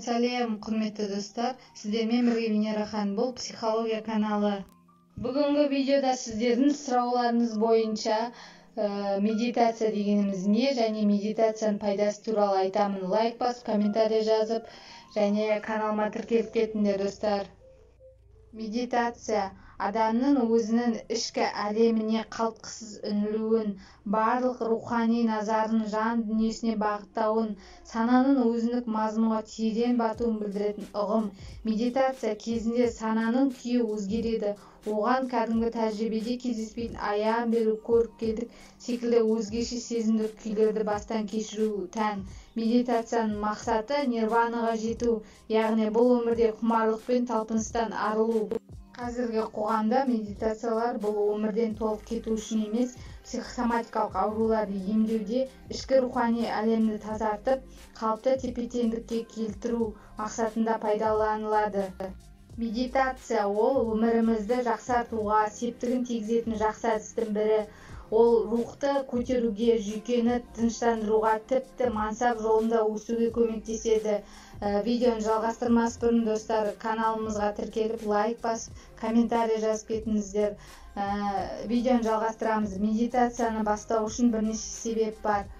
Сәлем, құрметті достар! Сіздермен бірге Венера ханым, бұл психология каналы. Бүгінгі видеода сіздердің сұрауларыңыз бойынша медитация дегеніміз не және медитацияның пайдасы туралы айтамын. Лайк басып, комментарий жазып және каналыма тіркеліп кетіңдер, достар. Медитация адамның өзінің ішкі әлеміне қалтқысыз үңілуін, барлық рухани назарын жан дүниесіне бағыттауын, сананың өзіндік мазмұнға терең батуын білдіретін ұғым. Медитация кезінде сананың күйі өзгереді, оған кәдімгі тәжірибеде кездеспейтін аян беру, көріпкелдік секілді өзгеше сезімдік күйлерді бастан кешіру тән. Медитацияның мақсаты нирванаға жету, яғни бұл өмірде құмарлық пен талпыныстан арылу. Қазіргі қоғамда медитациялар бұл өмірден толық кету үшін емес, психосоматикалық ауруларды емдеуде, ішкі рухани әлемді тазартып, қалыпты тепе-теңдікке келтіру мақсатында пайдаланылады. Медитация ол өмірімізді жақсартуға септігін тигізетін жақсы әдістің бірі. Ол рухты көтеруге, жүйкені тыныштандыруға, тіпті мансап жолында өсуге көмектеседі. Видеоны жалғастырмас бұрын, достар, каналымызға тіркеліп, лайк басып, комментарий жазып кетіңіздер. Видеоны жалғастырамыз. Медитацияны бастау үшін бірнеше себеп бар.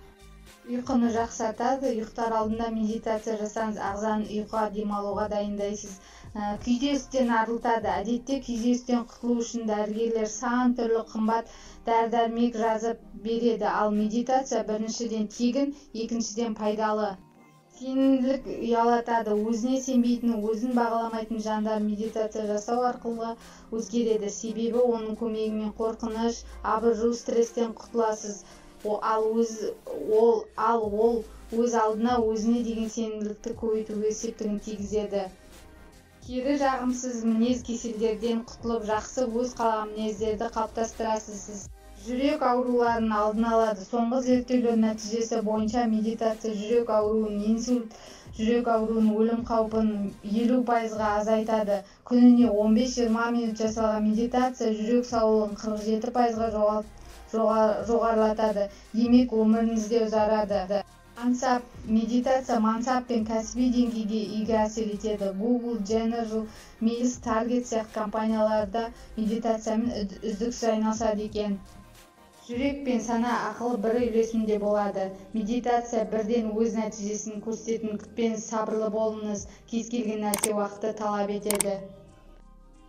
Ұйқыны жақсартады. Ұйықтар алдында медитация жасаңыз, ағзаны ұйқыға, демалуға дайындайсыз. Күйзелістен арылтады. Әдетте күйзелістен құтылу үшін дәрігерлер сан түрлі қымбат дәрі-дәрмек жазып береді, ал медитация біріншіден тегін, екіншіден пайдалы. Сенімділік ұялатады. Өзіне сенбейтін, өзін бағаламайтын жандар медитация жасау арқылы өзгереді, себебі оның көмегімен қорқыныш, абыржу, стресстен құтыласыз. Ал ол өз алдына өзіне деген сенімділікті көбейтуге септігін тигізеді. Кері, жағымсыз мінез кеселдерден құтылып, жақсы, өз қалаған мінездерді қалыптастырасыз. Жүрек ауруларының алдын алады. Соңғы зерттеулер нәтижесі бойынша медитация жүрек ауруын, инсульт, жүрек ауруының өлім қаупін 50%-ға азайтады. Күніне 15-20 минут жасалған медитация жүрек саулығын 47%-ға жоғарылатады. Демек, өміріңіз де ұзарады. Мансап. Медитация мансап пен кәсіби деңгейге игі әсер етеді. Google, General Mills, Target сияқты компанияларда медитациямен үздіксіз айналысады екен. Жүрек пен сана, ақыл бір үйлесімде болады. Медитация бірден өз нәтижесін көрсететінін күтпеңіз, сабырлы болыңыз. Кез келген нәрсе уақытты талап етеді.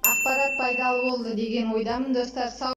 Ақпарат пайдалы болды деген ойдамын, достар. Сау